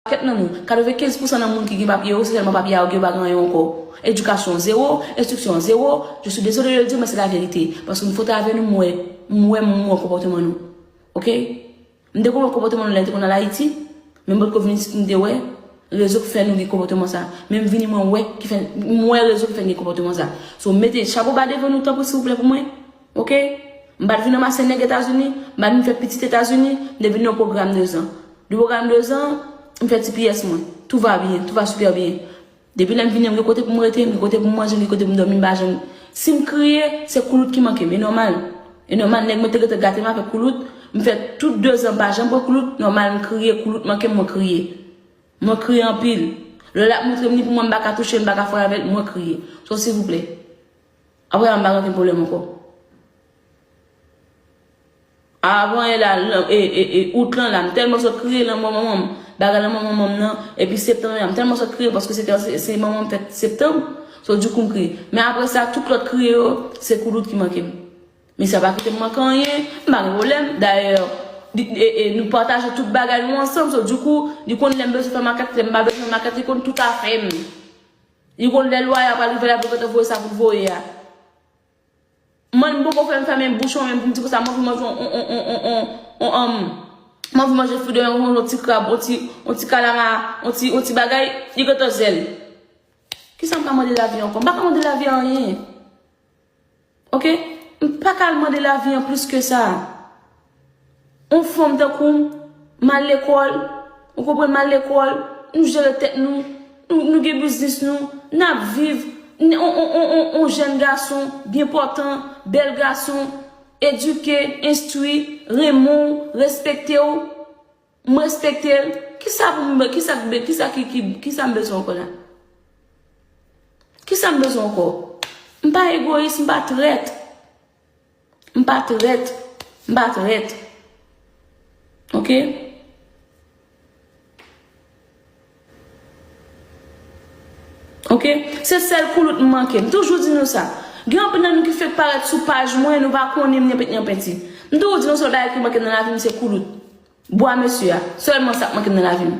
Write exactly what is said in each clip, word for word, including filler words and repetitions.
pakèt nan nou, katrevenkenz pousan nan moun ki gen papye yo, se sèlman papye a yo ki yo pa gen anyen ankò. Edikasyon zewo, enstriksyon zewo. Je suis désolé de le dire, men se la verite. Paske m fwote avè nou, m wè, m wè, m wè konpòteman nou. Oke? M te konprann konpòteman nou lè n te konn al Ayiti, men m potko vin isit pou m te wè rezon ki fè nou gen konpòteman sa. Men m vini, mwen wè ki fè, m wè rezon ki fè n gen konpòteman sa. So, mete chapo ba devan nou, tanpri, silvouplè, pou mwen. Oke? M pa t vin ranmase nèg Etazini, m pa t vin fè pitit Etazini, m te vin nan yon pwogram de zan. De pwogram de zan, m fè ti piyès mwen. Tout va bien, tout va super bien. Depi lè m vini, m gen kote pou m rete, m gen kote pou m manje, m gen kote pou m dòmi, m pa janm. Si m kriye, se koulout ki manke m, e nòmal. E nòmal, nèg mwen te gentan gate m avèk koulout, m fè tout de zan m pa janm pran koulout, nòmal, m kriye, koulout manke m, mwen kriye. Mwen kriye anpil. Lè l ap montre m ni pou mwen, m pa ka touche l, m pa ka fè anyen avè l, mwen kriye. So, silvouplè. Apre sa, m pa gen okenn pwoblèm ankò. Avan yè la, lan, e, e, e, out lan la, m tèlman sot kriye lan mò manman m. Bagay lan mò manman m nan, epi septanm la, m tèlman sot kriye paske se, se, se manman m fèt septanm. So, dikou, m kriye. Men apre sa, tout lòt kriye yo, se koulout ki manke m. Men sa pa kite m manke anyen, m pa gen pwoblèm. Dayè, li, e, e, nou pataje tout bagay nou ansanm. So, dikou, li konn lè m bezwen fè makèt, lè m pa bezwen fè makèt, li konn tout afè m. Li konn lè lwaye a pral rive la pou l gentan voye sa pou l voye a. Mwen, m poko fè m fèmen bouch mwen menm pou m di konsa, m anvi manje on, on, on, on, on, on, um, m anvi manje fri de mer, on, on ti krab, on ti, on ti kalama, on ti, on ti bagay, li gentan zèl. Kisa m ka mande lavi ankò? M pa ka mande lavi anyen. Oke? M pa ka al mande lavi an plis ke sa. On fanm tankou m, m al lekòl, ou konprann, m al lekòl, nou jere tèt nou, nou, nou gen biznis nou, n ap viv, n, on, on, on, on, on jèn gason byen pòtan, bèl gason, edike, enstwi, renmen w, respekte w, m respekte l. Kisa pou m, kisa, kisa ki, ki, kisa m bezwen ankò la? Kisa m bezwen ankò? M pa egoyis, m pa trèt. M pa trèt. M pa trèt. Oke? Oke? Se sèl koulout m manke. M toujou di nou sa. Gen anpil nan nou ki fèk parèt sou paj mwen, nou pa konnen m nyanpent nyanpenti. M toujou di nou sèl bagay ki manke m nan lavi m, se koulout. Bwa mesye a. Sèlman sa k manke m nan lavi m.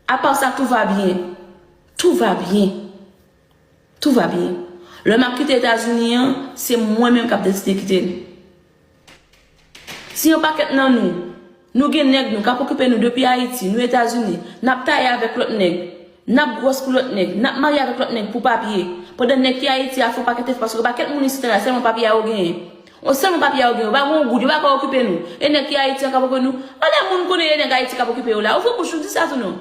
Apa sa, tout va byen. Tout va byen. Tout va byen. Lè m ap kite Etazini an, se mwen menm k ap deside kite l. Si yon pakèt nan nou, nou gen nèg nou k ap okipe nou depi Ayiti, nou Etazini, n ap taye avèk lòt nèg, n ap gwòs pou lòt nèg, n ap marye avèk lòt nèg pou papye, pandan nèg ki Ayiti a fè yon pakèt efò, paske pakèt moun isit la, sèlman papye a yo genyen. Sèlman papye a yo genyen, yo pa gen yon goud, yo pa ka okipe nou. E nèg ki Ayiti an k ap okipe nou, anlè moun konnen e nèg Ayiti k ap okipe yo la, ouvri bouch ou, di sa tou non.